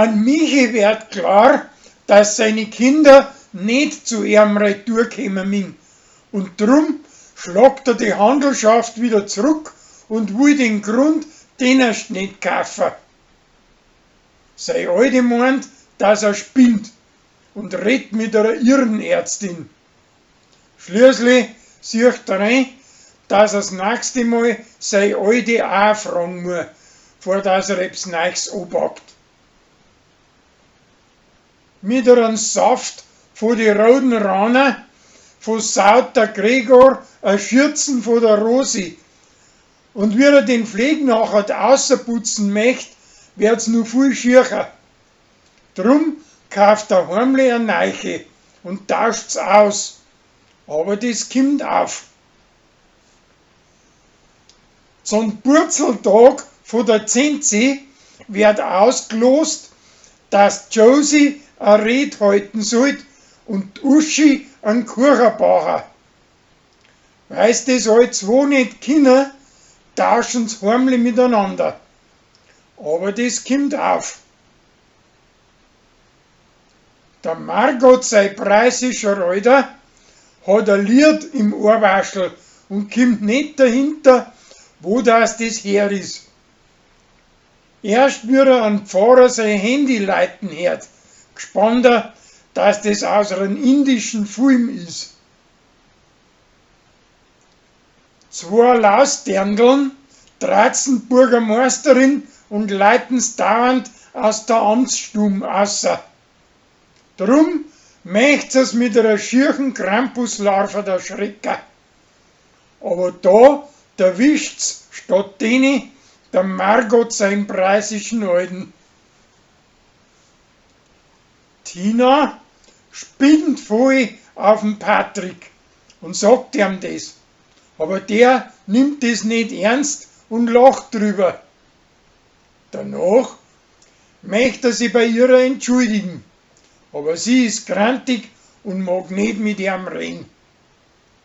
An Michi werd klar, dass seine Kinder ned zu eam retour kemma minn und drum schlagt er die Handelschaft wieder zruck und wull den Grund dennerst ned kaufa. Sei Alte moant, dass er spinnt und redt mit einer Irrenärztin. Schließlich siecht er ein, dass er's nächste Mal sei Alte aa fragen muaß, vor dass er ebbs Neichs opackt. Mit an Saft vo die Roden Rahner versaut der Gregor a Schürzen vo der Rosi. Und wie er den Fleg nachher ausserputzen möcht, werd's nu viel schiercher. Drum kauft er heimlich a neiche und tauscht's aus. Aber des kimmt auf. Zum Purzeltag vo der Zenzi werd ausgelost, dass Josie a Red halten sollt und Uschi an Kucha bacha. Weil's des all zwo ned kinna, tauschen's heimlich miteinander. Aber des kimmt auf. Der Margot sei preußischer Alter hat a Lied im Ohrwaschel und kimmt ned dahinter, wo das des her is. Erst wie er an Pfarrer sein Handy leiten hört, gspannt er, dass des aus einem indischen Film is. Zwoa Lausdirndln dratzen Burgermeisterin und leiten's dauernd aus der Amtsstum außer. Drum möcht sie's mit einer schierchen Krampuslarve erschrecka. Aber da derwischt's statt dene der Margot sein preußischen Alten. Tina spinnt voll auf'n Patrick und sagt ihm des. Aber der nimmt des ned ernst und lacht drüber. Danach möcht er sich bei ihrer entschuldigen, aber sie is grantig und mag ned mit eam reden.